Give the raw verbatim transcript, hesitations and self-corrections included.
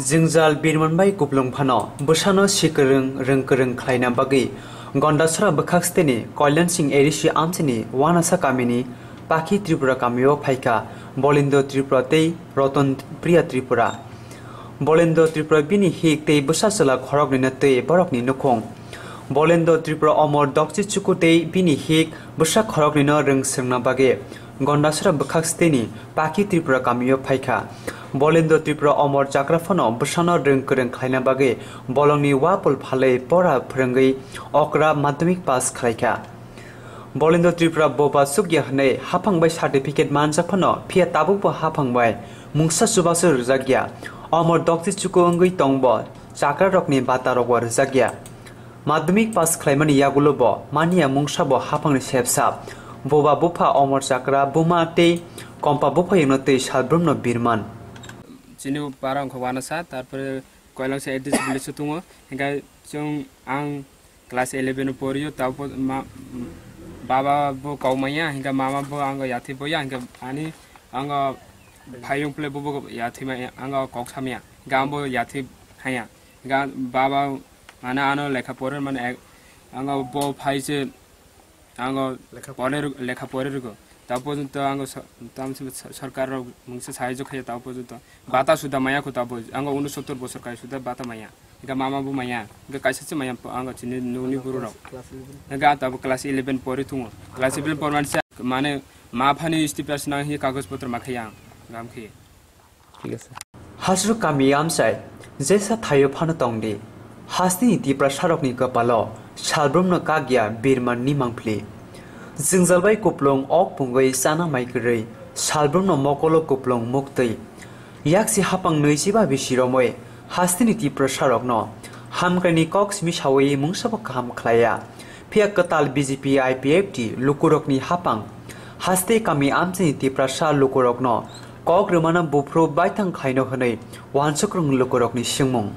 Jwngjal birman bai kuplung phano bwsano sikwrwng rwngkwrwng khlaina bagwi Gondasora bwkhak steni Kalyan Singh A D C amchaini Wanasa kamini Pakhi Tripura kamio phaikha Bolendra Tripura tei Roton Priya Tripura. Bolendra Tripura bini hik tei bwsa chwla khoroknwino twi borokni nukhung. Bolendra Tripura Omor Dokchi Chuku tei bini hik bwsa khoroknwino rwng swrwngna bagwi Gondasora bwkhak steni Pakhi Tripura kamio phaikha. Bolendra Tripura Omor Chakra phano bwsano rwng kwrwng khlaina bagwi bolongni wapul phalwi pora phwrwngwi okra madhyamik pass khlaikha. Bolendra Tripura boba chukya hwnwi haphang bai certificate manjak phano, phiya tabukbo haphang bai mungsa chubachu rwjakya. Omor Dokchi Chuku wngwi tongbo chakrarokni batarokbo rwjakya. Madhyamik pass khlaimani yagulo bo manya mungsa bo haphangni sepsa. Boba bupha Omor Chakra, buma tei kompa buphayungno twi salbrumno birman. Chini para wngkha Wanasa, tarpore Koilangsa A D C village o tongo. Hinkhe chwng ang class eleven o porio, tabuk ma-, baba bo kok manya, hinkhe mama bo ango yathwi boya, hinkhe ani ango phayung phle bobo yathwi maya, ango kok samya, hinkhe ang bo yathwi haya. Hinkhe baba mane ano lekha pore mane ek-, ango bo phai se ango lekha pore rw-, lekha pore rwgo. Ta porjonto ango so-, tamsi so-, sorkar rok mungsa sahajyo khaiya ta porjonto. Bata suda maya kho ta bo, ango unosottor bosor kai suda bata maya. Hinkhe mama bo maya. Hinkhe kaisa se maya ango chini nuni buru rok. Hinkhe ta bo class eleven pori thungo. Class eleven pori mani sa-, mane ma phani stipra sinang hi kagoj potro ma khaiya ang. Gam khe. Thik ase. Hasru kami amchai, jesa thaio phano tongdi. Hasteni Tiprasarokni kwpalo salbrumno kakya birmanni mangpli. Jwngjal bai kuplung ok pungwi chana mai kwrwi, salbrumno mokolo kuplung muktwi. Yaksi hapang nwichiba bisi romwi, hasteni Tiprasarokno hamkraini kok simi sawi mungsabo kaham khlaiya. Phiya kwtal B J P I P F T lukurokni hapang, haste kami amchini Tiprasa lukurokno kok rwmano buphuru baithang khlaino hwnwi uansukrung lukurokni swngmung.